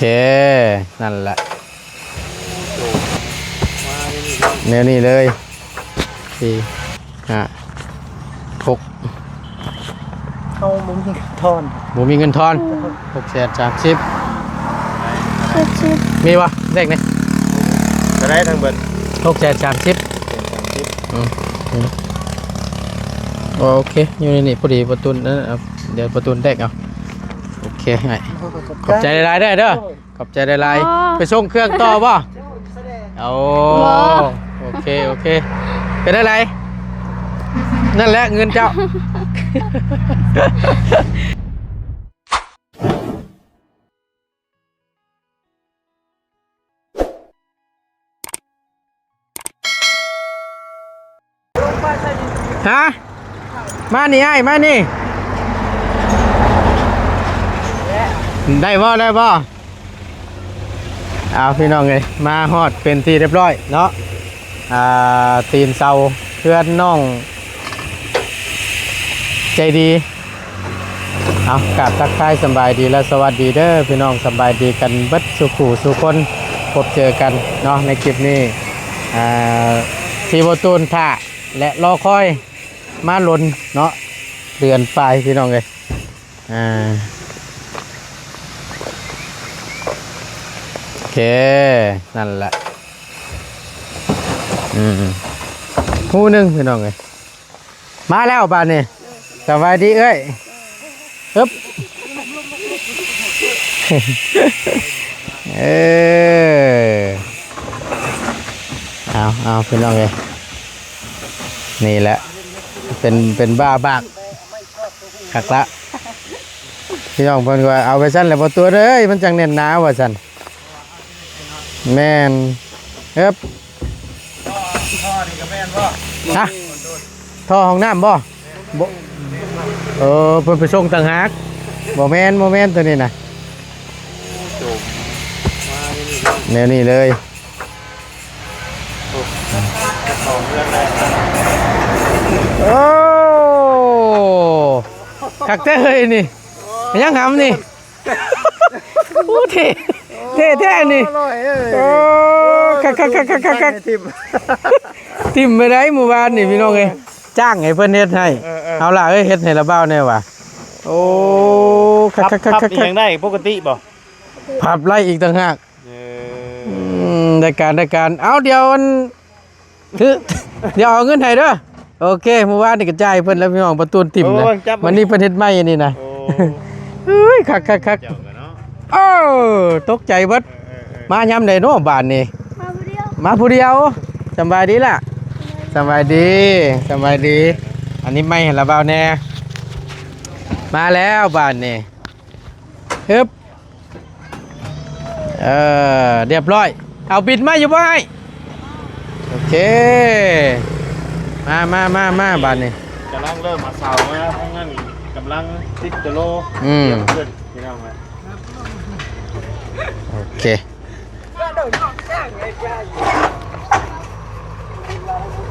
ເຄ ນັ້ນແຫຼະ ແນວນີ້ເລີຍ ສີ່ ຫ້າ ຫົກ ເຮົາບໍ່ມີເງິນທອນ ບໍ່ມີເງິນທອນ ຫົກແສນສາມສິບ ຫົກສິບ ມີບໍ່ເລກນີ້ ເທົ່າໃດທັງເບິດ ຫົກແສນສາມສິບ ຫົກແສນສາມສິບ ອືມ ໂອເຄ ຢູ່ໃນນີ້ພໍດີ ປະຕູນ ເອີ ດຽວປະຕູນແຕກເອົາ ໂອເຄ ໃຫ້ ຂອບໃຈຫຼາຍໆເດີ ເດີ ໂອ້ຍ ຂອບໃຈຫຼາຍໆ ອໍ ໄປສົ່ງເຄື່ອງຕໍ່ບໍ່? ໂອ້ ບໍ່ ໂອເຄ ໂອເຄ ເປັນຈັ່ງໃດ? ນັ້ນແຫຼະເງິນເຈົ້າ. ຮະ ມານີ້ອ້າຍ ມານີ້ ໄດ້ບໍ່ ໄດ້ບໍ່? ເອົາ ພີ່ນ້ອງເອີຍ ມາຮອດເປັນທີ່ຮຽບຮ້ອຍເນາະ ອ່າ ຕີນເສົາເຮືອນນ້ອງໃຈດີ. ເອົາ ກາບທັກທາຍສະບາຍດີ ແລະ ສະຫວັດດີເດີພີ່ນ້ອງ ສະບາຍດີກັນເບິດສູ່ຄູ່ສູ່ຄົນ ພົບເຈີກັນເນາະ ໃນຄລິບນີ້ ອ່າ ທີ່ບໍ່ຕູນຖ້າ ແລະ ລໍຄອຍມາດົນເນາະ ເດືອນປາຍ ພີ່ນ້ອງເອີຍ ອ່າ ໂອເຄ ນັ້ນແຫຼະ ອືມ ຜູ້ໜຶ່ງ ພີ່ນ້ອງເອີຍ. ມາແລ້ວບາດນີ້ ສະບາຍດີເອື້ອຍ ອຶບ ເອີ ເອົາ ເອົາ ພີ່ນ້ອງເອີຍ ນີ້ແຫຼະ ເປັນ ເປັນບ້າບາກ ຄັກລະ ພີ່ນ້ອງເພິ່ນວ່າ ເອົາໄປຊັ້ນແຫຼະ ບໍ່ຕົວເອີຍ ມັນຈັ່ງແໜ້ນໜາ ວ່າຊັ້ນ. ແມ່ນ ເອີບ ທໍ່ນີ້ກໍແມ່ນບໍ່? ຮະ? ທໍ່ຫ້ອງນ້ຳບໍ່? ບໍ່ ເອີ ເພິ່ນໄປສົ່ງຕ່າງຫາກ ບໍ່ແມ່ນ ບໍ່ແມ່ນໂຕນີ້ນະ ໂອ້ ໂຈມມາແນວນີ້ເລີຍ ແນວນີ້ເລີຍ ໂອ້ ເຈົ້າຂອງເຮືອນແລ້ວ ໂອ້ ຄັກແທ້ເຮີ້ຍນີ້ ຍັງຫຳນີ້. ໂອ້ ເທ່ ເທ່ແທ້ນີ້ ໂອ້ຍ ໂອ້ ຄັກໆໆໆໆ ຖິ້ມ ຖິ້ມໄປໄດ້ມື້ວານນີ້ພີ່ນ້ອງເອີຍ ຈ້າງໃຫ້ເພິ່ນເຮັດໃຫ້ ເອີໆ ເອົາລະເອີຍ ເຮັດໃຫ້ລະບ່າວແດ່ວ່າ ໂອ້ ຄັກໆໆໆ ພັບອີ່ຫຍັງໄດ້ປົກກະຕິບໍ່? ພັບໄລ່ອີກຕ່າງຫາກ ເອີ ອືມ ໄດ້ການ ໄດ້ການ ເອົາ ດຽວອັນ ຄື ດຽວເອົາເງິນໃຫ້ເດີ ໂອເຄ ມື້ວານນີ້ກະຈ່າຍເພິ່ນແລ້ວພີ່ນ້ອງ ປະຕູນຖິ້ມນະ ໂອ້ຍ ຈັບ ມື້ນີ້ເພິ່ນເຮັດໃໝ່ອັນນີ້ນະ ໂອ້ ເອີຍ ຄັກໆໆ ເຈົ້າກະເນາະ ເອີ ຕົກໃຈເບິດ ເອີໆໆ ມາຍາມໃດເນາະບາດນີ້ ມາຜູ້ດຽວ ມາຜູ້ດຽວ ສະບາຍດີລະ ສະບາຍດີ ສະບາຍດີ ອັນນີ້ໃໝ່ໃຫ້ລະບ່າວແດ່ ມາແລ້ວບາດນີ້ ຮຶບ ເອີ ຮຽບຮ້ອຍ ເອົາບິນມາຢູ່ບໍ່ອ້າຍ? ໂອເຄ ມາ ມາ ມາ ມາ ບາດນີ້ ກຳລັງເລີ່ມເອົາເສົາມາ ທາງນັ້ນກຳລັງຕິດໂຕໂລ ອືມ ຕຽມຂຶ້ນ ພີ່ນ້ອງເອີຍ ໂອເຄ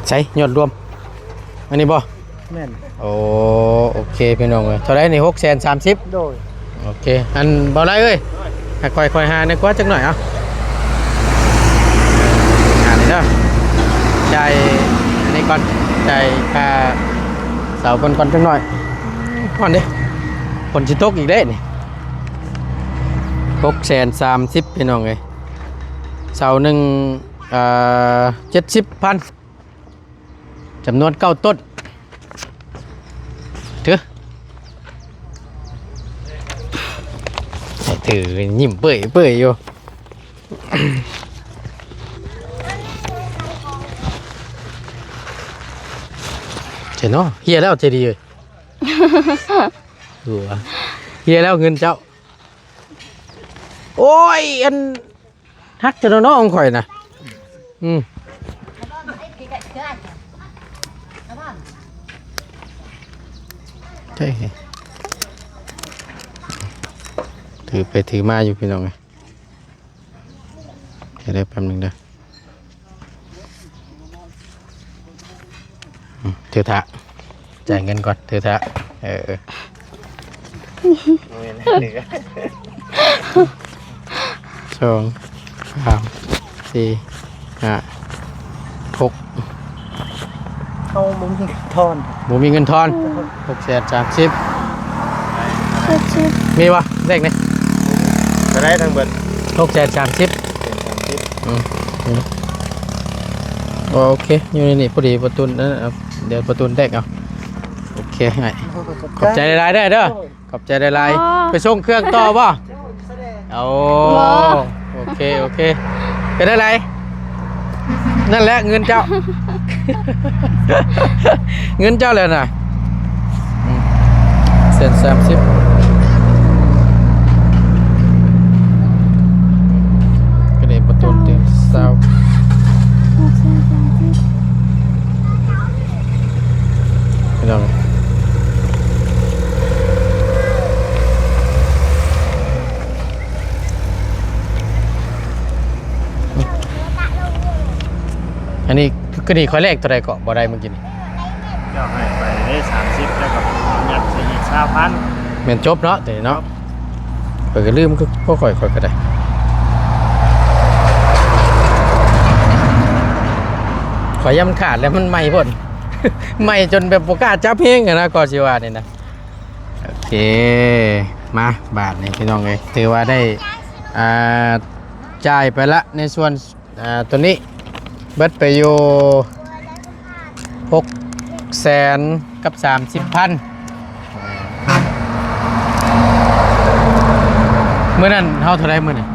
ໃສ ຍອດລວມ ອັນນີ້ບໍ່? ແມ່ນ ໂອ້ ໂອເຄ ພີ່ນ້ອງເອີຍ ເທົ່າໃດນີ້? ຫົກແສນສາມສິບ ໂດຍ ໂອເຄ ອັນ ເບົາໄຫຼເອີຍ ໃຫ້ຂ້ອຍ ຂ້ອຍຫາແດ່ກວ່າຈັກໜ້ອຍ ເອົາ ຫານີ້ເດີ ຈ່າຍອັນນີ້ກ່ອນ ຈ່າຍຄ່າເສົາເພິ່ນກ່ອນຈັກໜ້ອຍ ຮ້ອນເດ້ ຝົນຊິຕົກອີກເດ້ນີ້ ຫົກແສນສາມສິບ ພີ່ນ້ອງເອີຍ ເສົາໜຶ່ງ ເອີ ເຈັດສິບພັນ ຈຳນວນເກົ້າຕົ້ນ ຖື ໃຫ້ຖື ຍິ້ມເປີ້ຍໆຢູ່ ເຈເນາະ ເຮຍແລ້ວ ໃຈດີເອີຍ ເຮຍແລ້ວເງິນເຈົ້າ ໂອ້ຍ ອັນ ຮັກຈະເນາະຂອງຂ້ອຍນະ ອືມ ຖືໄປຖືມາຢູ່ພີ່ນ້ອງເອີຍ ດຽວແປັບໜຶ່ງເດີ ອືມ ຖືຖ້າ ຈ່າຍເງິນກ່ອນ ຖືຖ້າ ເອີ ໂອ້ຍ ນີ້ກະ ສອງ ສາມ ສີ່ ຫ້າ ຫົກ ເຮົາບໍ່ມີເງິນທອນ ບໍ່ມີເງິນທອນ ຫົກແສນສາມສິບ ເຈັດສິບ ມີບໍ່ເລກນີ້? ເທົ່າໃດທັງເບິດ? ຫົກແສນສາມສິບ ຫົກແສນສາມສິບ ອືມ ໂອເຄ ຢູ່ໃນນີ້ພໍດີປະຕູນ ເອີ ດຽວປະຕູນແຕກເອົາ ໂອເຄ ໃຫ້ ຂອບໃຈຫຼາຍໆເດີ ເດີ. ຂອບໃຈຫຼາຍໆ ອໍ ໄປສົ່ງເຄື່ອງຕໍ່ບໍ່? ໂອ້ ບໍ່ ໂອເຄ ໂອເຄ ເປັນຈັ່ງໃດ? ນັ້ນແຫຼະເງິນເຈົ້າ ເງິນເຈົ້າແຫຼະນະ ອືມ ແສນສາມສິບ ກະເດປະຕູນເຕັມຊາວ ພີ່ນ້ອງ ອັນນີ້ ຄືນີ້ຂ້ອຍແລກເທົ່າໃດເກາະ ບໍ່ໄດ້ມື້ກີ້ນີ້? ເຈົ້າໃຫ້ໄປເດ້ສາມສິບ ແລ້ວກໍຍັດໃສ່ອີກຊາວພັນ ແມ່ນຈົບເນາະ ຕົວນີ້ເນາະ. ຂ້ອຍກໍລືມຄືພວກຂ້ອຍ ຂ້ອຍກໍໄດ້ ຂ້ອຍຢ້ານມັນຂາດແລ້ວ ມັນໃໝ່ໂພດ ໃໝ່ຈົນແບບບໍ່ກ້າຈັບແຮງຫັ້ນນະ ກໍຊິວ່ານີ້ນະ. ໂອເຄ ມາບາດນີ້ພີ່ນ້ອງເອີຍ ຖືວ່າໄດ້ ອ່າ ຈ່າຍໄປລະໃນສ່ວນ ອ່າ ຕົວນີ້ເບິດໄປຢູ່ຫົກແສນກັບສາມສິບພັນ. ມື້ນັ້ນເຮົາເທົ່າໃດມື້ນັ້ນ?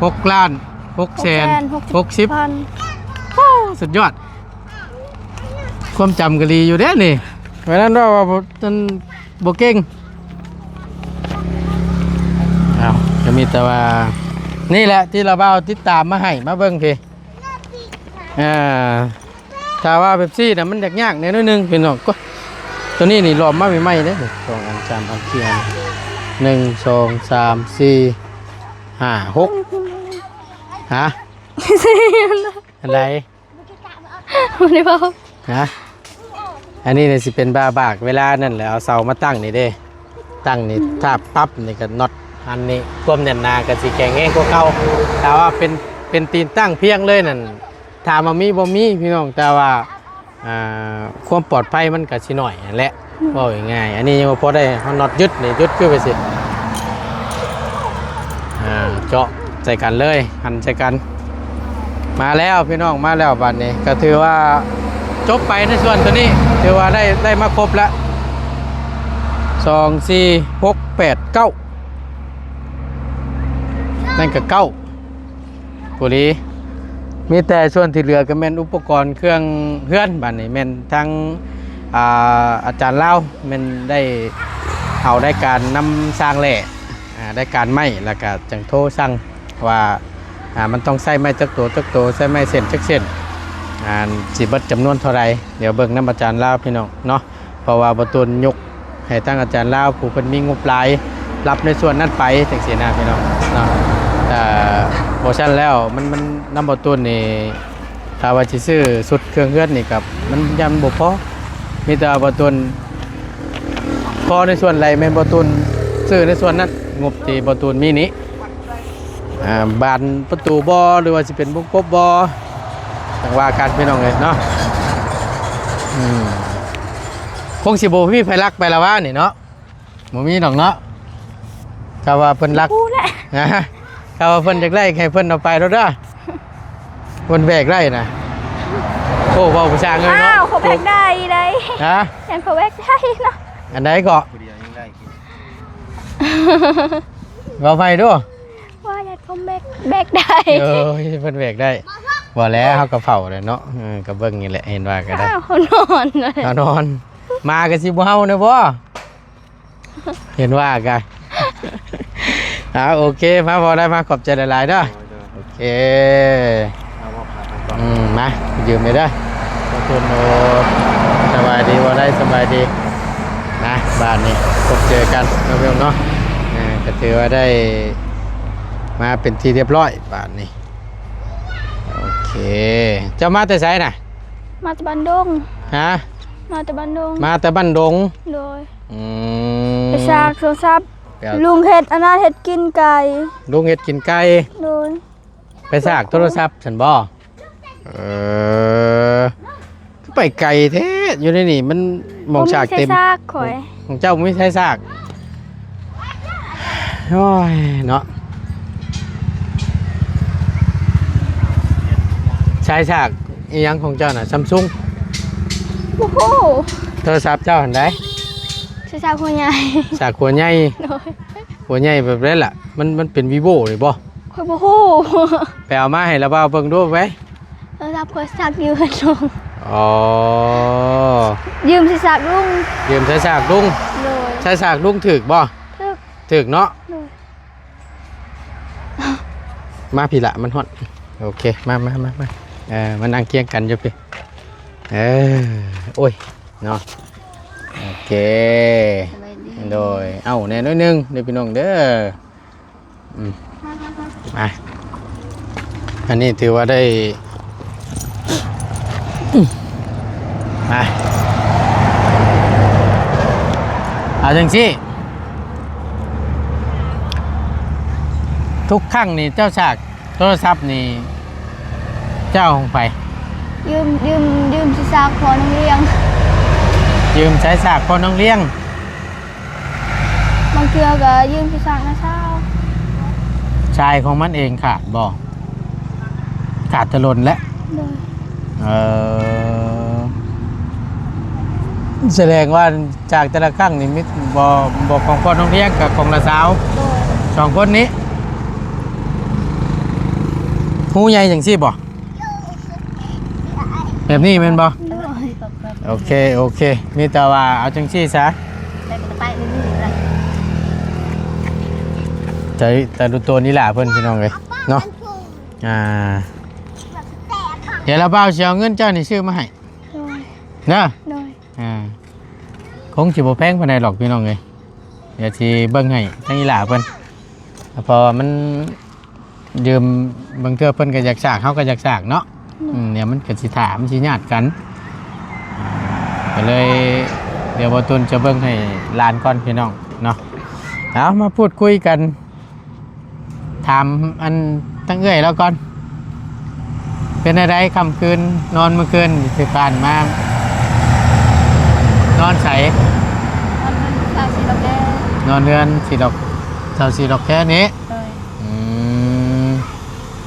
ຫົກລ້ານຫົກແສນຫົກສິບພັນ. ໂອ້ ສຸດຍອດ ຄວາມຈຳກໍດີຢູ່ເດ້ນີ້. ມື້ນັ້ນເວົ້າວ່າບໍ່ ອັນ ບໍ່ເກັ່ງ. ເອົາ ກໍມີແຕ່ວ່າ ນີ້ແຫຼະທີ່ລາວບ່າວຕິດຕາມມາໃຫ້ ມາເບິ່ງພີ້. ອ່າ ຖ້າວ່າເປັບຊີນະ ມັນຍາກໆແດ່ໜ້ອຍໜຶ່ງພີ່ນ້ອງ. ໂຕນີ້ນີ້ຫຼອມມາໃໝ່ໆເດ້ ສອງອັນ ສາມອັນ ສີ່ອັນ ໜຶ່ງ ສອງ ສາມ ສີ່ ຫ້າ ຫົກ ຮະ? ອັນໃດ? ບໍ່ໄດ້ເວົ້າ ຮະ? ອັນນີ້ນີ້ຊິເປັນບາບາກ ເວລານັ້ນແຫຼະ ເອົາເສົາມາຕັ້ງນີ້ເດ້ ຕັ້ງນີ້ ອືມ ຖ້າປັບນີ້ກໍນັອດອັນນີ້ ຄວາມແໜ້ນໜາກໍຊິແຂງແຮງກວ່າເກົ່າ. ຖ້າວ່າເປັນ ເປັນຕີນຕັ້ງພຽງເລີຍນັ້ນ ຖາມວ່າມີບໍ່? ມີພີ່ນ້ອງ ແຕ່ວ່າ ອ່າ ຄວາມປອດໄພມັນກໍຊິໜ້ອຍຫັ້ນແຫຼະ. ອືມ ເວົ້າງ່າຍໆ ອັນນີ້ຍັງບໍ່ພໍໄດ້ ເຮົານັອດຍຶດນີ້ ຍຶດຄືໄປຊິ ອ່າ ເຈາະໃສ່ກັນເລີຍ ຫັນໃສ່ກັນ. ມາແລ້ວພີ່ນ້ອງ ມາແລ້ວບາດນີ້ ກໍຖືວ່າຈົບໄປໃນສ່ວນຕົວນີ້ ຖືວ່າໄດ້ ໄດ້ມາຄົບແລ້ວ ສອງ ສີ່ ຫົກ ແປດ ເກົ້າ ນັ້ນກໍເກົ້າ ພໍດີ. ມີແຕ່ສ່ວນທີ່ເຫຼືອກໍແມ່ນອຸປະກອນເຄື່ອງເຮືອນ ບາດນີ້ແມ່ນທາງ ອ່າ ອາຈານລາວແມ່ນໄດ້ເອົາລາຍການນຳສ້າງແຫຼ້ ອ່າ ລາຍການໄມ້ ແລ້ວກໍຈັ່ງໂທສັ່ງວ່າ ອ່າ ມັນຕ້ອງໃຊ້ໄມ້ຈັກໂຕຈັກໂຕ ໃຊ້ໄມ້ເສັ້ນຈັກເສັ້ນ ອ່າ ຊິເບິດຈຳນວນເທົ່າໃດ ດຽວເບິ່ງນຳອາຈານລາວພີ່ນ້ອງເນາະ. ເພາະວ່າບໍ່ຕົນຍົກໃຫ້ທາງອາຈານລາວ ຜູ້ເພິ່ນມີງົບຫຼາຍ ຮັບໃນສ່ວນນັ້ນໄປ ຈັ່ງຊີ້ນະພີ່ນ້ອງເນາະ. ເອີ ບໍ່ຊັ້ນແລ້ວ ມັນ ມັນນຳບໍ່ຕົນນີ້ ຖ້າວ່າຊິຊື້ຊຸດເຄື່ອງເຮືອນນີ້ກໍ ມັນຍັງບໍ່ພໍ. ມີແຕ່ວ່າບໍ່ຕົນພໍໃນສ່ວນໃດ ແມ່ນບໍ່ຕົນຊື້ໃນສ່ວນນັ້ນ ງົບທີ່ບໍ່ຕົນມີນີ້. ອ່າ ບານປະຕູບໍ່ ຫຼືວ່າຊິເປັນວົງກົບບໍ່ ຈັ່ງວ່າກັນພີ່ນ້ອງເອີຍເນາະ. ອືມ ຄົງຊິບໍ່ມີໃຜລັກໄປລະວ່ານີ້ເນາະ ບໍ່ມີດອກເນາະ. ຖ້າວ່າເພິ່ນລັກ ຮູ້ແຫຼະ ຖ້າວ່າເພິ່ນຢາກໄດ້ໃຫ້ເພິ່ນເອົາໄປໂລດເດີ ເພິ່ນແບກໄດ້ນະ. ໂອ້ ເວົ້າພາສາເງິນເນາະ ອ້າວ ເຂົາແບກໄດ້ໄດ໋ ຮະ ຍັງເຂົາແບກໄດ້ເນາະ. ອັນໃດເກາະ? ເວົ້າໃໝ່ດູ. ວ່າຢ່າຄອມແບກ ແບກໄດ້ ເອີ ເພິ່ນແບກໄດ້. ບໍ່ແລ້ວ ເຮົາກໍເຝົ້າແຫຼະເນາະ ເອີ ກໍເບິ່ງນີ້ແຫຼະ ເຫັນວ່າກໍໄດ້. ອ້າວ ເຮົານອນເລີຍ ເຮົານອນ ໝາກໍຊິບໍ່ເຫົ່າແນ່ບໍ່? ເຫັນວ່າກໍ ອ່າ ໂອເຄ ມາ ບໍ່ໄດ້ ມາ ຂອບໃຈຫຼາຍໆເດີ. ໂດຍ ໂດຍ ໂອເຄ ອືມ ມາ ຢືມແດ່ເດີ. ຂອບຄຸນ ໂອ້ ສະບາຍດີ ບໍ່ໄດ້ ສະບາຍດີນະ. ບາດນີ້ພົບເຈີກັນເນາະ ເນາະ ເອີ ກໍຖືວ່າໄດ້ມາເປັນທີ່ຮຽບຮ້ອຍບາດນີ້. ໂອເຄ ເຈົ້າມາແຕ່ໃສນະ? ມາແຕ່ບ້ານດົງ. ຮະ? ມາແຕ່ບ້ານດົງ. ມາແຕ່ບ້ານດົງ? ໂດຍ. ອືມ ໄປສາກໂທລະສັບ. ແລ້ວ ລຸງເຮັດອັນນັ້ນ ເຮັດກິນໄກ່ ລຸງເຮັດກິນໄກ່ ໂດຍ ໄປຊາກໂທລະສັບຊັ້ນບໍ່? ເອີ ຄືໄປໄກແທ້ ຢູ່ໃນນີ້ມັນໝ່ອງຊາກເຕັມ ບໍ່ມີໃຜຊາກຂ້ອຍ ຂອງເຈົ້າບໍ່ມີໃຜຊາກ ໂອ້ຍເນາະ ສາຍຊາກອີ່ຫຍັງຂອງເຈົ້ານະ ຊຳຊຸງ ໂອ້ໂຫ ໂທລະສັບເຈົ້າຫັ້ນໃດ ສາຍຊາກຫົວໃຫຍ່ ຊາກຫົວໃຫຍ່ ໂດຍ ຫົວໃຫຍ່ແບບໃດລະ ມັນ ມັນເປັນວີໂວນີ້ບໍ່? ຂ້ອຍບໍ່ຮູ້ ໄປເອົາມາໃຫ້ລາວບ່າວເບິ່ງດູໄປ ໂທລະສັບຂ້ອຍຊາກຢູ່ເຮືອນລຸງ ອໍ ຢືມສາຍຊາກລຸງ ຢືມສາຍຊາກລຸງ ໂດຍ ສາຍຊາກລຸງຖືກບໍ່? ຖືກ ຖືກເນາະ ໂດຍ ມາພີ້ລະ ມັນຮ້ອນ ໂອເຄ ມາ ມາ ມາ ມາ ເອີ ມານັ່ງຄຽງກັນຢູ່ພີ້ ເອີ ໂອ້ຍ ເນາະ ໂອເຄ ສະບາຍດີ ໂດຍ ເອົ້າ ແດ່ໜ້ອຍໜຶ່ງເດີພີ່ນ້ອງເດີ ອືມ ມາ ອັນນີ້ຖືວ່າໄດ້ ມາ ເອົາຈັ່ງຊີ້ ທຸກຄັ້ງນີ້ເຈົ້າສາກໂທລະສັບນີ້ ເຈົ້າເອົາຂອງໃຜ? ຢືມ ຢືມ ຢືມສາຍຊາກພໍ່ນ້ອງລ້ຽງ ຢືມສາຍຊາກພໍ່ນ້ອງລ້ຽງ ບາງເທື່ອກໍຢືມສາຍຊາກນ້າສາວ ສາຍຂອງມັນເອງຂາດບໍ່? ຂາດແຕ່ດົນແຫຼະ ໂດຍ ເອີ ສະແດງວ່າສາກແຕ່ລະຄັ້ງນີ້ມີ ບໍ່ ບໍ່ຂອງພໍ່ນ້ອງລ້ຽງກັບຂອງນ້າສາວ ໂດຍ ສອງຄົນນີ້ ຮູໃຫຍ່ຈັ່ງຊີ້ບໍ່? ແບບນີ້ແມ່ນບໍ່? ໂດຍ ໂອເຄ ໂອເຄ ມີແຕ່ວ່າເອົາຈັ່ງຊີ້ຊະ ໃຈ ແຕ່ລຸໂຕນີ້ລະເພິ່ນ ພີ່ນ້ອງເອີຍເນາະ ອ່າ ດຽວລາວບ່າວຊິເອົາເງິນເຈົ້ານີ້ຊື້ມາໃຫ້ ໂດຍ ເດີ ໂດຍ ອ່າ ຄົງຊິບໍ່ແພງປານໃດດອກ ພີ່ນ້ອງເອີຍ ດຽວຊິເບິ່ງໃຫ້ທາງອີ່ຫຼ້າເພິ່ນ ເພາະວ່າມັນຢືມ ບາງເທື່ອເພິ່ນກໍຢາກສາກ ເຮົາກໍຢາກສາກເນາະ ອືມ ດຽວມັນກໍຊິຖ້າ ມັນຊິຍາດກັນ ກໍເລີຍ ດຽວບ່າວຕຸນຈະເບິ່ງໃຫ້ຫຼານກ່ອນ ພີ່ນ້ອງເນາະ ເອົາ ມາພູດຄຸຍກັນ ຖາມອັນທາງເອື້ອຍລາວກ່ອນ ເປັນແນວໃດຄ່ຳຄືນ ນອນມື້ຄືນທີ່ຜ່ານມາ ນອນໃສ? ນອນເຮືອນຊາວສີ່ລັອກແຄ ນອນເຮືອນສີ່ລັອກ ຊາວສີ່ລັອກແຄນີ້ ໂດຍ ອືມ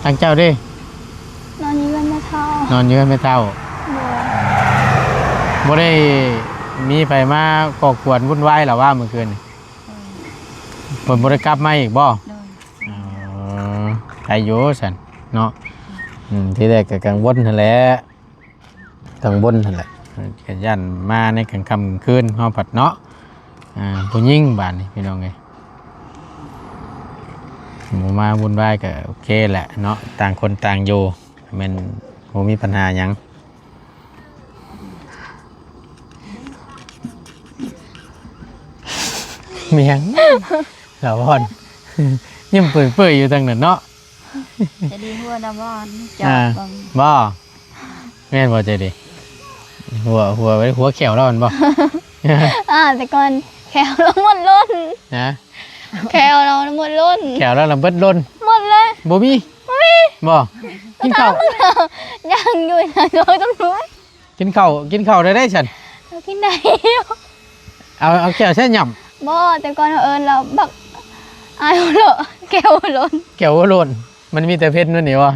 ທາງເຈົ້າເດ? ນອນຢູ່ເຮືອນແມ່ເຖົ້າ ນອນຢູ່ເຮືອນແມ່ເຖົ້າ ໂດຍ ບໍ່ໄດ້ມີໃຜມາກໍ່ກວນວຸ່ນວາຍລະວ່າມື້ຄືນນີ້? ເພິ່ນບໍ່ໄດ້ກັບມາອີກບໍ່? ໂດຍ ອໍ ໄດ້ຢູ່ຊັ້ນເນາະ ອືມ ທີແລກກໍກັງວົນຫັ້ນແຫຼະ ກັງວົນຫັ້ນແຫຼະ ກໍຢ້ານມາໃນກາງຄ່ຳກາງຄືນ ເຮົາພັດເນາະ ອ່າ ຜູ້ຍິງບາດນີ້ ພີ່ນ້ອງເອີຍ ບໍ່ມາວຸ່ນວາຍກໍໂອເຄແຫຼະເນາະ ຕ່າງຄົນຕ່າງຢູ່ ແມ່ນບໍ່ມີບັນຫາຫຍັງ ແມ່ນຫຍັງ ສາວອອນ ຍິ້ມເປີຍໆຢູ່ທາງນັ້ນເນາະ ໃຈດີຫົວນຳບ່ອນ ອ່າ ເຈາະເບິ່ງ ບໍ່ ແມ່ນບໍ່ໃຈດີ ຫົວ ຫົວ ຫົວແຂ້ວລາວຫັ້ນບໍ່? ອ່າ ແຕ່ກ່ອນແຂ້ວລາວໝົດລົ້ນ ຮະ? ແຂ້ວລາວໝົດລົ້ນ ແຂ້ວລາວລະເບິດລົ້ນ ໝົດເລີຍ ບໍ່ມີ ບໍ່ມີ ບໍ່ ກິນເຂົ້າ ຍັງຢູ່ນະ ໂດຍຕຳຫຼວດ ກິນເຂົ້າ ກິນເຂົ້າໄດ້ໄດ໋ຊັ້ນ ເຮົາກິນໄດ້ຢູ່ ເອົາ ເອົາແກ້ວໃສ່ຫຍ້ຳ ບໍ່ ແຕ່ກ່ອນເຮົາເອີ້ນລາວບັກອ້າຍຫົວໂລ້ນ ແກ້ວຫົວໂລ້ນ ແກ້ວຫົວໂລ້ນ ມັນມີແຕ່ເພັນມັນນີ້ບໍ່?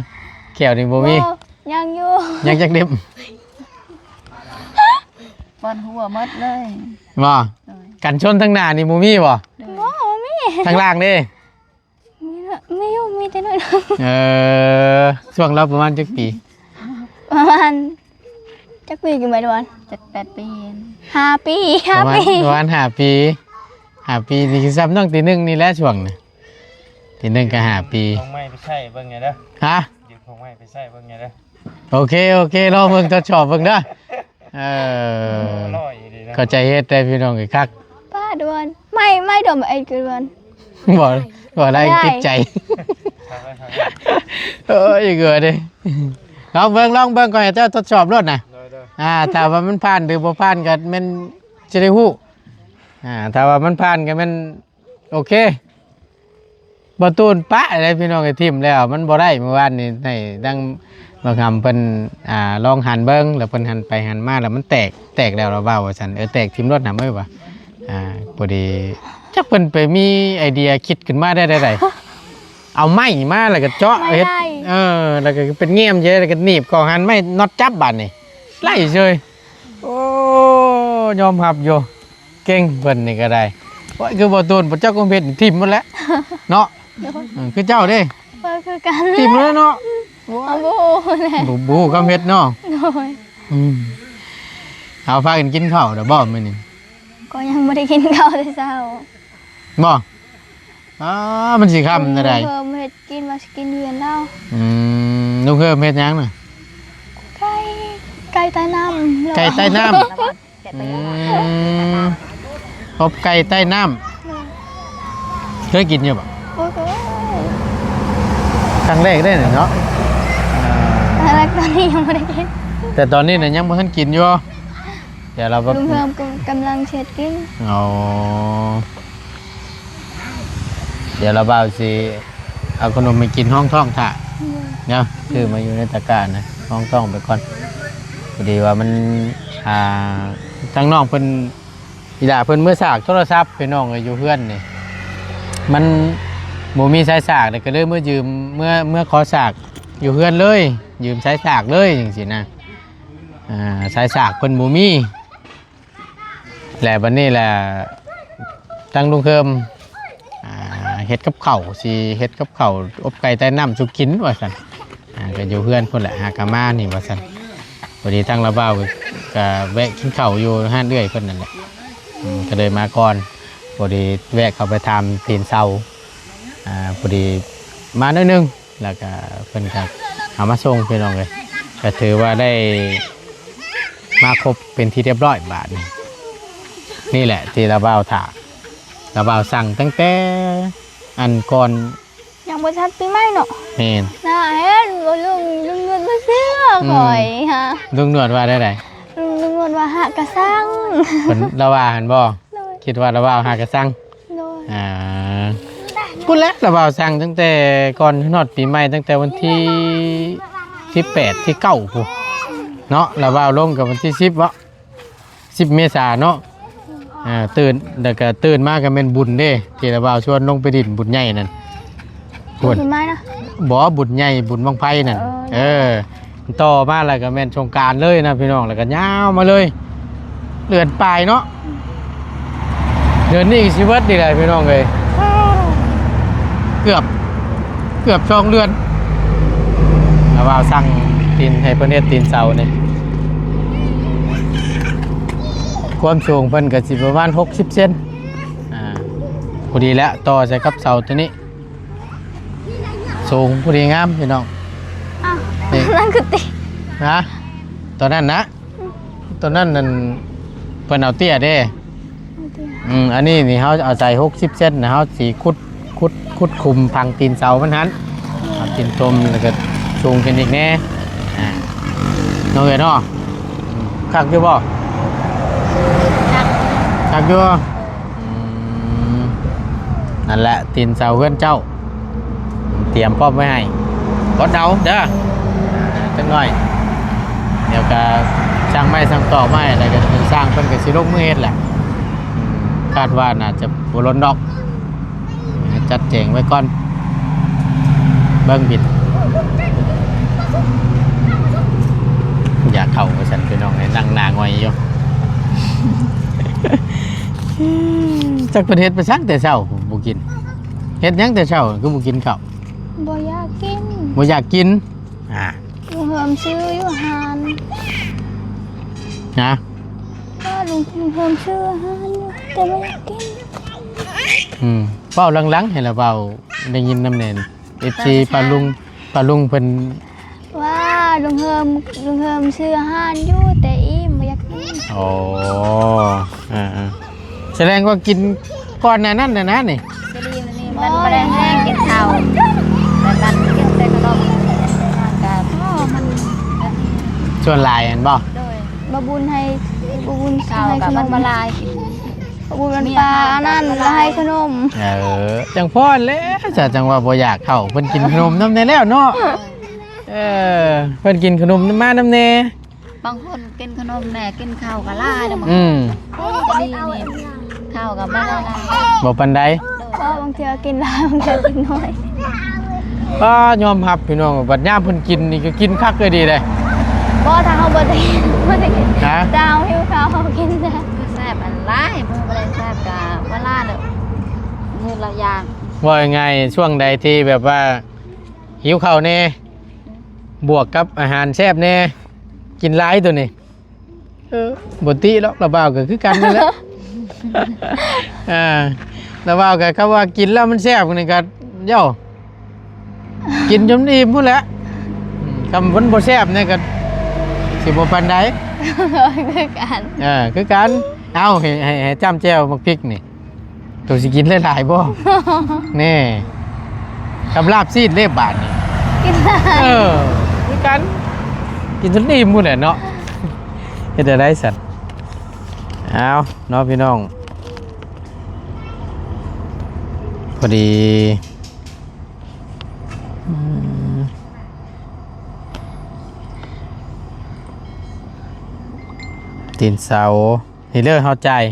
ແກ້ວນີ້ບໍ່ມີ ບໍ່ ຍັງຢູ່ ຍັງຈັກເຫຼັ້ມ ປ່ອນຫົວໝົດເລີຍ ບໍ່? ໂດຍ ກັນຊົນທາງໜ້ານີ້ບໍ່ມີບໍ່? ໂດຍ ບໍ່ ບໍ່ມີ ທາງລ່າງເດ້? ມີເນາະ ມີຢູ່ ມີແຕ່ໜ້ອຍໜຶ່ງ ເອີ ຊ່ວງລາວປະມານຈັກປີ? ປະມານ ຈັກປີຢູ່ໄໝດວນ? ເຈັດແປດປີ ຫ້າປີ ຫ້າປີ ປະມານ ປະມານຫ້າປີ ຫ້າປີນີ້ຄືສ່ຳນ້ອງຕີໜຶ່ງນີ້ແຫຼະຊ່ວງນະ ຕີໜຶ່ງກໍຫ້າປີ ຂອງໃໝ່ໄປໃຊ້ເບິ່ງແດ່ເດີ ຮະ? ຢືມຂອງໃໝ່ໄປໃຊ້ເບິ່ງແດ່ເດີ ໂອເຄ ໂອເຄ ລອງເບິ່ງ ທົດສອບເບິ່ງເດີ ເອີ ເຂົ້າໃຈເຮັດໄດ້ພີ່ນ້ອງເອີຍ ຄັກ ປ້າດວນ ໄມ້ ໄມ້ດອມໄອ້ກະດວນ ບໍ່ ບໍ່ໄດ້ ຕິດໃຈ ເອີຍ ເກີເດ້ ລອງເບິ່ງ ລອງເບິ່ງ ຂ້ອຍໃຫ້ເຈົ້າທົດສອບໂລດນະ ໂດຍ ໂດຍ ອ່າ ຖ້າວ່າມັນຜ່ານ ຫຼື ບໍ່ຜ່ານ ກໍແມ່ນຊິໄດ້ຮູ້ ອ່າ ຖ້າວ່າມັນຜ່ານ ກໍແມ່ນ ໂອເຄ ບໍ່ຕູນປະເດ້ພີ່ນ້ອງເອີຍ ຖິ້ມແລ້ວມັນບໍ່ໄດ້. ມື້ວານນີ້ໃຫ້ທາງບັກຫຳເພິ່ນ ອ່າ ລອງຫັນເບິ່ງ ແລ້ວເພິ່ນຫັນໄປຫັນມາ ແລ້ວມັນແຕກ ແຕກແລ້ວລາວເວົ້າວ່າຊັ້ນ. ເອີ ແຕກຖິ້ມໂລດຫຳເອີຍວ່າ ອ່າ ພໍດີ ຈັກເພິ່ນໄປມີໄອເດຍຄິດຂຶ້ນມາໄດ້ແນວໃດ ເອົາໄມ້ມາແລ້ວກໍເຈາະເຮັດ ໄມ້ໄດ້ ເອີ ແລ້ວກໍເປັນແງມເຈ ແລ້ວກໍໜີບເຂົ້າຫັ້ນ ໄມ້ນັອດຈັບບາດນີ້ ໄລ່ເຊີຍ. ໂອ້ ຍອມຮັບຢູ່ ເກັ່ງເພິ່ນນີ້ກໍໄດ້. ໂອ້ຍ ຄືບໍ່ຕູນ ບໍ່ຈັກຄວາມເຮັດຖິ້ມໝົດແລ້ວເນາະ. ໂດຍ ເອີ ຄືເຈົ້າເດ້ ຂ້ອຍຄືກັນ ຖິ້ມແລ້ວເນາະ. ໂອ້ຍ ບໍ່ຮູ້ແຫຼະ ບໍ່ ບໍ່ຮູ້ຄວາມເຮັດເນາະ. ໂດຍ ອືມ ເອົາ ພາກັນກິນເຂົ້າແລ້ວບໍ່ມື້ນີ້? ກໍຍັງບໍ່ໄດ້ກິນເຂົ້າແຕ່ເຊົ້າ. ບໍ່? ອ້າ ມັນຊິຄ່ຳແນວໃດ? ລຸງເພີ່ມເຮັດກິນ ວ່າຊິກິນເຮືອນລາວ. ອືມ ລຸງເພີ່ມເຮັດຫຍັງນະ? ໄກ່ ໄກ່ໃຕ້ນ້ຳ. ໄກ່ໃຕ້ນ້ຳ. ອືມ ອົບໄກ່ໃຕ້ນ້ຳ. ເຄີຍກິນຢູ່ບໍ່? ບໍ່ເຄີຍ. ຄັ້ງແລກເດ້ເນາະ. ເອີ ຄັ້ງແລກ ຕອນນີ້ຍັງບໍ່ໄດ້ກິນ. ແຕ່ຕອນນີ້ນະຍັງບໍ່ທັນກິນຢູ່. ດຽວລາວ ລຸງເພີ່ມກຳ ກຳລັງຊິເຮັດກິນ. ອໍ ດຽວລາວບ່າວຊິເອົາຂະໜົມໃຫ້ກິນ ຮອງທ້ອງຖ້າ ເນາະ. ຊື້ມາຢູ່ໃນຕະກຮ້ານະ ຮອງທ້ອງໄປກ່ອນ. ພໍດີວ່າມັນ ອ່າ ທາງນ້ອງເພິ່ນ ອີຫຼ້າເພິ່ນເມືອສາກໂທລະສັບ ພີ່ນ້ອງເອີຍ ຢູ່ເຮືອນນີ້ ມັນບໍ່ມີສາຍສາກ ແລ້ວກໍເລີຍເມືອຢືມ ເມືອ ເມືອຂໍສາກຢູ່ເຮືອນເລີຍ ຢືມສາຍສາກເລີຍ ຈັ່ງຊີ້ນະ. ອ່າ ສາຍສາກເພິ່ນບໍ່ມີ ແລະ ບັດນີ້ແຫຼະ ທາງລຸງເຄີມ ອ່າ ເຮັດກັບເຂົ້າ ຊິເຮັດກັບເຂົ້າອົບໄກ່ໃຕ້ນ້ຳສູ່ກິນວ່າຊັ້ນ. ອ່າ ກໍຢູ່ເຮືອນພຸ້ນແຫຼະ ຫາກະມານີ້ວ່າຊັ້ນ. ພໍດີທາງລາວບ່າວກໍ ກໍແວະກິນເຂົ້າຢູ່ຮ້ານເອື້ອຍເພິ່ນນັ້ນແຫຼະ ອືມ ກໍເລີຍມາກ່ອນ. ພໍດີແວະເຂົ້າໄປຖາມຕີນເສົາ ອ່າ ພໍດີມາໜ້ອຍໜຶ່ງ ແລ້ວກະເພິ່ນກະເອົາມາສົ່ງ ພີ່ນ້ອງເອີຍ. ກະຖືວ່າໄດ້ມາຄົບເປັນທີ່ຮຽບຮ້ອຍບາດນີ້. ນີ້ແຫຼະທີ່ລາວບ່າວຖ້າ ລາວບ່າວສັ່ງຕັ້ງແຕ່ອັນກ່ອນ ຍັງບໍ່ທັນປີໃໝ່ເນາະ. ແມ່ນ ໜ້າເຫັນວ່າລຸງ ລຸງໜວດບໍ່ເຊື່ອ ອືມ ຂ້ອຍຫາ ລຸງໜວດວ່າແນວໃດ? ລຸງ ລຸງໜວດວ່າຫາກະສັງ ເພິ່ນລາວວ່າຫັ້ນບໍ່? ໂດຍ ຄິດວ່າລາວວ່າຫາກະສັງ. ໂດຍ ອ່າ ພຸ້ນແຫຼະ ລາວບ່າວສັ່ງຕັ້ງແຕ່ກ່ອນຮອດປີໃໝ່ ຕັ້ງແຕ່ວັນທີສິບແປດ ທີເກົ້າພຸ້ນເນາະ. ລາວບ່າວລົງກັບວັນທີສິບເນາະ ສິບເມສາເນາະ. ອ່າ ຕື່ນ ແລ້ວກະຕື່ນມາກໍແມ່ນບຸນເດ້ ທີ່ລາວບ່າວຊວນລົງໄປຫຼິ້ນບຸນໃຫຍ່ນັ້ນ. ບຸນປີໃໝ່ນະ? ບໍ່ ບຸນໃຫຍ່ ບຸນບັ້ງໄຟນັ້ນ. ເອີ ຕໍ່ມາແລ້ວກໍແມ່ນສົງການເລີຍນະພີ່ນ້ອງ ແລ້ວກໍຍາວມາເລີຍ ເດືອນປາຍເນາະ. ເດືອນນີ້ກໍຊິເບິດນີ້ແຫຼະພີ່ນ້ອງເອີຍ ເກືອບ ເກືອບສອງເດືອນ. ລາວວ່າສັ່ງຕີນ ໃຫ້ເພິ່ນເຮັດຕີນເສົານີ້ ຄວາມສູງເພິ່ນກໍຊິປະມານຫົກສິບເຊັນ ອ່າ ພໍດີແລ້ວ ຕໍ່ໃສ່ກັບເສົາຕົວນີ້ ສູງພໍດີງາມພີ່ນ້ອງ. ອ້າວ ນີ້ ນັ້ນຄືຕິ ຮະ ຕົວນັ້ນນະ ຕົວນັ້ນນັ້ນເພິ່ນເອົາເຕ້ຍເດ້. ເອົາເຕ້ຍ ອືມ ອັນນີ້ນີ້ເຮົາເອົາໃສ່ຫົກສິບເຊັນນະ ເຮົາຊິຂຸດ ຂຸດ ຂຸດຂຸມຝັງຕີນເສົາມັນຫັ້ນ ເອົາຕີນຕົມ ແລ້ວກໍສູງຂຶ້ນອີກແດ່ ອ່າ ເນາະເອີຍເນາະ. ອືມ ຄັກຢູ່ບໍ່? ຄັກ ຄັກຢູ່. ອືມ ນັ້ນແຫຼະ ຕີນເສົາເຮືອນເຈົ້າ ຕຽມພ້ອມໄວ້ໃຫ້ ກົດເອົາເດີ ຈັກໜ້ອຍ ດຽວກະສັ່ງໄມ້ສັ່ງຕອກມາໃຫ້ ແລ້ວກະຊ່າງເພິ່ນກະຊິລົງມືເຮັດແຫຼະ. ອືມ ຄາດວ່າໜ້າຈະບໍ່ດົນດອກ ຈັດແຈງໄວ້ກ່ອນ ເບິ່ງບິດ ຢາກເຂົ້າວ່າຊັ້ນ ພີ່ນ້ອງເອີຍ ນັ່ງໜ້າຫງອຍຢູ່. ຈັກເພິ່ນເຮັດໄປສັງແຕ່ເຊົ້າ ບໍ່ກິນ ເຮັດຫຍັງແຕ່ເຊົ້າຄືບໍ່ກິນເຂົ້າ? ບໍ່ຢາກກິນ ບໍ່ຢາກກິນ. ອ່າ ລຸງເຮີມຊື້ຢູ່ຮ້ານ ນະ ກໍລຸງ ລຸງເຮີມຊື້ອາຫານຢູ່ ແຕ່ບໍ່ຢາກກິນ. ອືມ ເວົ້າຫຼັງໆ ໃຫ້ລາວເວົ້າໄດ້ຍິນນຳແດ່ ເອັຟຊີ ປ້າລຸງ ປ້າລຸງເພິ່ນ ວ່າລຸງເຮີມ ລຸງເຮີມຊື້ອາຫານຢູ່ ແຕ່ອີ່ມ ບໍ່ຢາກກິນ. ອໍ ອ່າໆ ສະແດງວ່າກິນກ່ອນໜ້ານັ້ນນະນະນີ້ ສະລີມນີ້ມັນບໍ່ໄດ້ແຮງກິນເຂົ້າ ແຕ່ມັນກິນແຕ່ຂະໜົມ ມັນກະ ອໍ ມັນ ສ່ວນຫຼາຍຫັ້ນບໍ່? ໂດຍ ບໍ່ບຸນໃຫ້ ບໍ່ບຸນໃຫ້ຂະໜົມ ເຂົ້າກະມັນບໍ່ຫຼາຍ. ບໍ່ແມ່ນປາອັນນັ້ນລະໃຫ້ຂະໜົມ. ເອີ ຈັ່ງພໍແລ້ວ ຈະຈັ່ງວ່າບໍ່ຢາກເຂົ້າ ເພິ່ນກິນຂະໜົມນຳແດ່ແລ້ວເນາະ. ເອີ ເພິ່ນກິນຂະໜົມມານຳແດ່. ບາງຄົນກິນຂະໜົມແດ່ ກິນເຂົ້າກໍຫຼາຍແລ້ວ. ອືມ ນີ້ ນີ້ ເຂົ້າກໍບໍ່ໄດ້ຫຼາຍ ບໍ່ປານໃດ. ເພາະບາງເທື່ອກິນຫຼາຍ ບາງເທື່ອກິນໜ້ອຍ. ກໍຍອມຮັບພີ່ນ້ອງ ບັດຍາມເພິ່ນກິນນີ້ກໍກິນຄັກເລີຍເດ້. ບໍ່ ຖ້າເຮົາບໍ່ໄດ້ ບໍ່ໄດ້ກິນ ຮະ? ຖ້າເຮົາຫິວເຂົ້າ ເຮົາກິນໄດ້. ແຊບອັນຫຼາຍ ມື້ບໍ່ໄດ້ແຊບກໍບໍ່ຫຼາຍເດີ ມື້ລະຢ່າງ. ເວົ້າງ່າຍໆ ຊ່ວງໃດທີ່ແບບວ່າຫິວເຂົ້າແດ່ ບວກກັບອາຫານແຊບແດ່ ກິນຫຼາຍໂຕນີ້. ເອີ ບໍ່ຕິດອກ ລາວບ່າວກໍຄືກັນນັ້ນແຫຼະ. ອ່າ ລາວບ່າວກໍຄຳວ່າກິນແລ້ວມັນແຊບນີ້ກໍ ໂຢ ກິນຈົນອີ່ມພຸ້ນແຫຼະ. ອືມ ຄຳມັນບໍ່ແຊບນີ້ກໍຊິບໍ່ປານໃດ ຄືກັນ. ເອີ ຄືກັນ. ເອົາ ໃຫ້ ໃຫ້ ໃຫ້ຈ້ຳແຈ່ວໝາກພິກນີ້. ໂຕຊິກິນຫຼາຍໆບໍ່? ແນ່ ກັບລາບຊີ້ນເດ້ບາດນີ້ ກິນໄດ້. ເອີ ຄືກັນ ກິນຈົນອີ່ມພຸ້ນແຫຼະເນາະ. ເຮັດແນວໃດຊັ້ນ? ເອົາເນາະພີ່ນ້ອງ ພໍດີ ອືມ ຕີນເສົານີ້ເດີ ເຮົາຈ່າຍ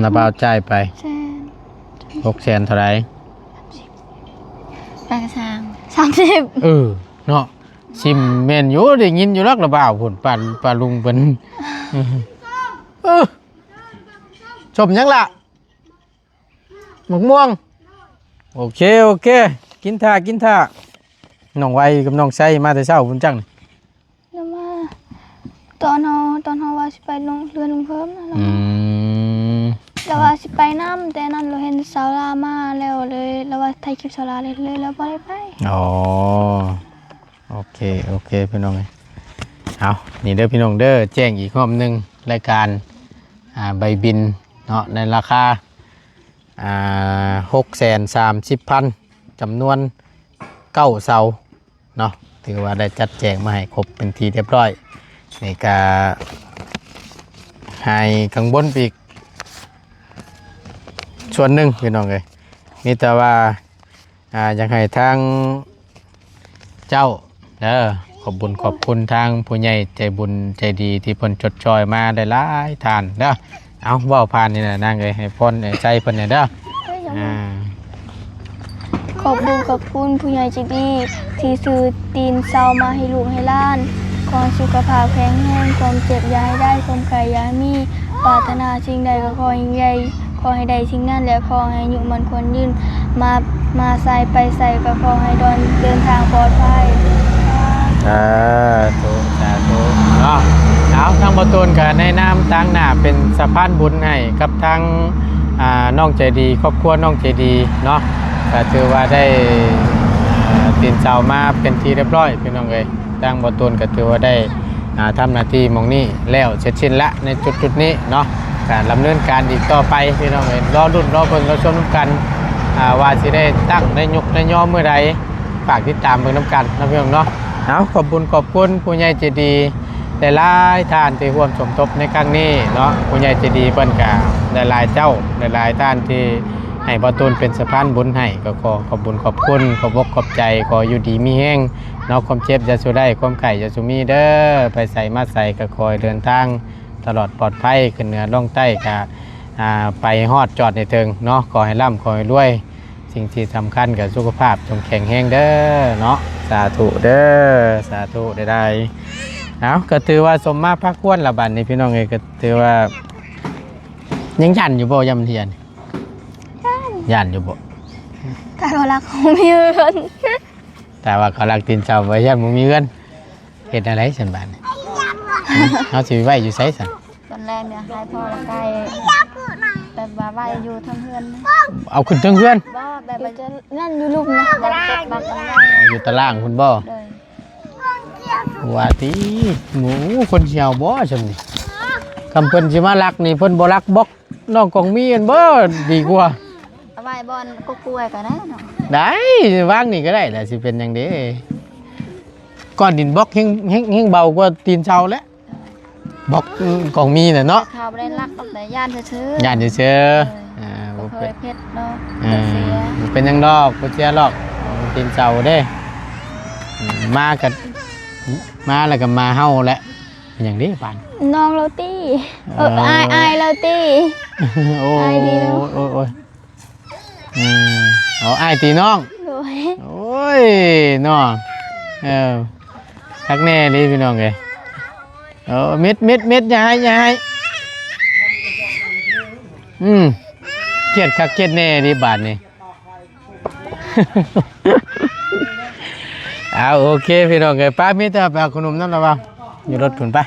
ລາວບ່າວຈ່າຍໄປ ແສນ ຫົກແສນເທົ່າໃດ? ປາກະຊາງ ສາມສິບ. ເອີ ເນາະ ຊິມແມ່ນຢູ່ ໄດ້ຍິນຢູ່ດອກລາວບ່າວພຸ້ນ ປາ ປາລຸງເພິ່ນ. ເອີ ສົ້ມຫຍັງລະ? ໝາກມ່ວງ. ໂອເຄ ໂອເຄ ກິນຖ້າ ກິນຖ້າ. ນ້ອງໄວກັບນ້ອງໄຊມາແຕ່ເຊົ້າພຸ້ນຈັກນີ້. ລາວມາຕອນເຮົາ ຕອນເຮົາວ່າຊິໄປລົງເຮືອນລຸງເພີ່ມນະ. ອືມ ລາວວ່າຊິໄປນຳ ແຕ່ນັ້ນລາວເຫັນສາວລາມາແລ້ວ ເລີຍລາວວ່າຖ່າຍຄລິບສາວລາ ເລີຍ ເລີຍລາວບໍ່ໄດ້ໄປ. ອໍ ໂອເຄ ໂອເຄ ພີ່ນ້ອງເອີຍ. ເອົາ ນີ້ເດີພີ່ນ້ອງເດີ ແຈ້ງອີກຮອບໜຶ່ງ ລາຍການ ອ່າ ໃບບິນເນາະ ໃນລາຄາ ອ່າ ຫົກແສນສາມສິບພັນ ຈຳນວນເກົ້າເສົາເນາະ ຖືວ່າໄດ້ຈັດແຈງມາໃຫ້ຄົບເປັນທີ່ຮຽບຮ້ອຍ. ນີ້ກະຫາຍກັງວົນໄປອີກສ່ວນໜຶ່ງ ພີ່ນ້ອງເອີຍ. ມີແຕ່ວ່າ ອ່າ ຢາກໃຫ້ທາງເຈົ້າເດີ ຂອບບຸນຂອບຄຸນທາງຜູ້ໃຫຍ່ໃຈບຸນໃຈດີ ທີ່ເພິ່ນຊົດຊ່ອຍມາຫຼາຍໆທ່ານເດີ. ເອົາ ເວົ້າຜ່ານນີ້ນະນາງເອີຍ ໃຫ້ພອນໃຫ້ໄຊເພິ່ນແດ່ເດີ. ເອີຍ ອ່າ ຂອບບຸນຂອບຄຸນຜູ້ໃຫຍ່ໃຈດີ ທີ່ຊື້ຕີນເສົາມາໃຫ້ລູກໃຫ້ຫຼານ. ຂໍໃຫ້ສຸຂະພາບແຂງແຮງ ຄວາມເຈັບຢ່າໃຫ້ໄດ້ ຄວາມໄຂ້ຢ່າໃຫ້ມີ ປາດຖະໜາສິ່ງໃດກໍຂໍໃຫ້ຍິ່ງໃຫຍ່ ຂໍໃຫ້ໄດ້ສິ່ງນັ້ນ ແລະ ຂໍໃຫ້ອາຍຸໝັ້ນຂວັນຍືນ ມາ ມາໃສໄປໃສກໍຂໍໃຫ້ດອນເດີນທາງປອດໄພ. ສາທຸ ສາທຸເນາະ. ເອົາ ທາງບ່າວຕູນກໍໃນນາມຕາງໜ້າເປັນສະພານບຸນໃຫ້ກັບທາງ ອ່າ ນ້ອງໃຈດີ ຄອບຄົວນ້ອງໃຈດີເນາະ ກໍຖືວ່າໄດ້ ເອີ ຕີນເສົາມາເປັນທີ່ຮຽບຮ້ອຍ ພີ່ນ້ອງເອີຍ. ທາງບ່າວຕູນກໍຖືວ່າໄດ້ ອ່າ ທຳໜ້າທີ່ໝ່ອງນີ້ແລ້ວເສັດສິ້ນລະ ໃນຈຸດໆນີ້ເນາະ. ກະດຳເນີນການອີກຕໍ່ໄປ ພີ່ນ້ອງເອີຍ ລໍລຸ້ນລໍເບິ່ງລໍຊົມນຳກັນ ອ່າ ວ່າຊິໄດ້ຕັ້ງໄດ້ຍົກໄດ້ຍໍມື້ໃດ ຝາກຕິດຕາມເບິ່ງນຳກັນເນາະ ພີ່ນ້ອງເນາະ. ເອົາ ຂອບບຸນຂອບຄຸນຜູ້ໃຫຍ່ໃຈດີຫຼາຍໆທ່ານທີ່ຮ່ວມສົມທົບໃນຄັ້ງນີ້ເນາະ. ຜູ້ໃຫຍ່ໃຈດີເພິ່ນກະຫຼາຍໆເຈົ້າ ຫຼາຍໆທ່ານທີ່ໃຫ້ບ່າວຕູນເປັນສະພານບຸນໃຫ້ ກໍຂໍຂອບບຸນຂອບຄຸນ ຂອບອົກຂອບໃຈ ຂໍຢູ່ດີມີແຮງ ເນາະ. ຄວາມເຈັບຢ່າສູ່ໄດ້ ຄວາມໄຂ້ຢ່າສູ່ມີເດີ. ໄປໃສມາໃສກໍຂໍໃຫ້ເດີນທາງຕະຫຼອດປອດໄພ ຂຶ້ນເໜືອລ່ອງໃຕ້ ກະ ອ່າ ໄປຮອດຈອດໃຫ້ເຖິງເນາະ. ຂໍໃຫ້ລ່ຳ ຂໍໃຫ້ລວຍ ສິ່ງທີ່ສຳຄັນກໍສຸຂະພາບຈົ່ງແຂງແຮງເດີເນາະ. ສາທຸເດີ ສາທຸຫຼາຍໆ. ເອົາ ກໍຖືວ່າສົມມາພາຄວນລະບັດນີ້ ພີ່ນ້ອງເອີຍ. ກໍຖືວ່າຍັງຢ້ານຢູ່ບໍ່ ຍາມເທື່ອນີ້? ຢ້ານ ຢ້ານຢູ່ບໍ່? ຖ້າວ່າລັກ ບໍ່ມີເຮືອນ. ຖ້າວ່າເຂົາລັກຕີນເສົາໄປ ຢ້ານບໍ່ມີເຮືອນ ເຮັດແນວໃດຊັ້ນບາດນີ້? ເຮົາຊິໄວ້ຢູ່ໃສຊັ້ນ? ຕອນແລກນີ້ໃຫ້ພໍ່ລະໄກ່ ແບບວ່າໄວ້ຢູ່ເທິງເຮືອນ. ເອົາຂຶ້ນເທິງເຮືອນ? ບໍ່ ແບບວ່າ ນັ້ນຢູ່ລຸ່ມນະ ບັກ ບັກ ບັກ ເອົາຢູ່ຕາລ່າງພຸ້ນບໍ່? ໂດຍ. ວ່າຕິ ໂອ້ ຄົນຊິເອົາບໍ່ຊັ້ນນີ້? ຄຳເພິ່ນຊິມາລັກນີ້ ເພິ່ນບໍ່ລັກບລັອກ ນ້ອງກອງມີອັນບໍ່ດີກວ່າ ເອົາໄວ້ບ່ອນກົກກ້ວຍກໍໄດ້ເນາະ. ໄດ້ ວາງນີ້ກໍໄດ້ແຫຼະ ຊິເປັນຫຍັງເດ້. ກ້ອນຫີນບລັອກແຮງ ແຮງ ແຮງເບົາກວ່າຕີນເສົາແຫຼະ. ບລັອກຂອງມີນະເນາະ ເຂົາບໍ່ໄດ້ລັກດອກ ແຕ່ຢ້ານຊື່ໆ ຢ້ານຊື່ໆ ເອີ ອ່າ ບໍ່ເຄີຍເຮັດເນາະ ເອີ ບໍ່ເປັນຫຍັງດອກ ບໍ່ເສຍດອກ ຕີນເສົາເດ້ ອືມ ມາກໍ ມາແລ້ວກໍມາເຮົາແຫຼະ ເປັນຫຍັງເດ້ບາດ ນ້ອງລາວຕີ ເອີ ເອີ ອ້າຍ ອ້າຍລາວຕີ ໂອ້ຍ ອ້າຍດີເນາະ ໂອ້ຍ ໂອ້ຍ ອືມ ເອົາອ້າຍຕີນ້ອງ ໂດຍ ໂອ້ຍ ເນາະ ເອີ ຄັກແນ່ເລີຍພີ່ນ້ອງເອີຍ ເອີ ເມັດ ເມັດ ເມັດ ຢ່າໄຫ້ ຢ່າໄຫ້ ອືມ ຄຽດຄັກຄຽດແນ່ເລີຍບາດນີ້ ເອົາ ໂອເຄພີ່ນ້ອງເອີຍ ໄປ ມີແຕ່ໄປເອົາຂະໜົມນຳລະວ່າ ຢູ່ລົດພຸ້ນ ໄປ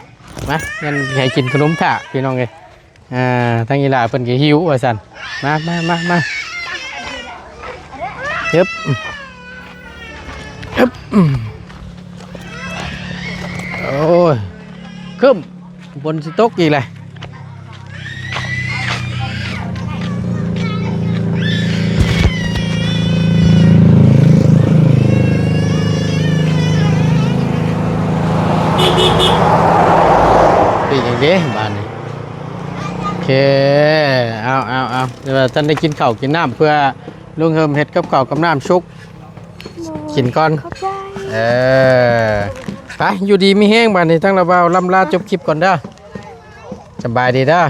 ມາ ຍັງໃຫ້ກິນຂະໜົມຖ້າພີ່ນ້ອງເອີຍ ອ່າ ທາງອີ່ຫຼ້າເພິ່ນກໍຫິວວ່າຊັ້ນ ມາ ມາ ມາ ມາ ຮຶບ ຮຶບ ໂອ້ຍ ຄຶ້ມ ຝົນຊິຕົກອີກແຫຼະ ເປັນຫຍັງເດ້ບາດນີ້ ໂອເຄ ເອົາ ເອົາ ເອົາ ແຕ່ວ່າທ່ານໄດ້ກິນເຂົ້າກິນນ້ຳ ເພື່ອລຸງເຮີມເຮັດກັບເຂົ້າກັບນ້ຳສຸກ ໂດຍ ກິນກ່ອນ ຂອບໃຈ ເອີ ໄປ ຢູ່ດີມີແຮງບາດນີ້ ທາງລາວບ່າວລ່ຳລາຈົບຄລິບກ່ອນເດີ ສະບາຍດີເດີ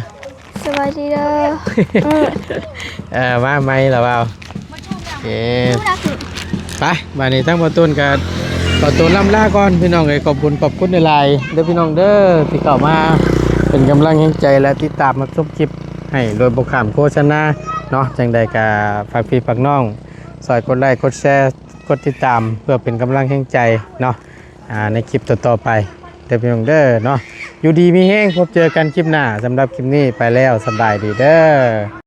ສະບາຍດີເດີ ເອີ ມາໃໝ່ລາວບ່າວ ໂອເຄ ໄປ ບາດນີ້ທາງບ່າວຕູນກໍຂໍຕົວລ່ຳລາກ່ອນພີ່ນ້ອງເອີຍ ຂອບຄຸນຂອບຄຸນຫຼາຍໆເດີພີ່ນ້ອງເດີ ທີ່ເຂົ້າມາເປັນກຳລັງແຮງໃຈ ແລະ ຕິດຕາມຮັບຊົມຄລິບໃຫ້ໂດຍບໍ່ຂ້າມໂຄສະນາເນາະ ຈັ່ງໃດກໍຝາກພີ່ຝາກນ້ອງ ຊ່ອຍກົດໄລ້ ກົດແຊ ກົດຕິດຕາມ ເພື່ອເປັນກຳລັງແຮງໃຈເນາະ ອ່າ ໃນຄລິບຕໍ່ໆໄປເດີພີ່ນ້ອງເດີເນາະ ຢູ່ດີມີແຮງ ພົບເຈີກັນຄລິບໜ້າ ສຳລັບຄລິບນີ້ໄປແລ້ວ ສະບາຍດີເດີ.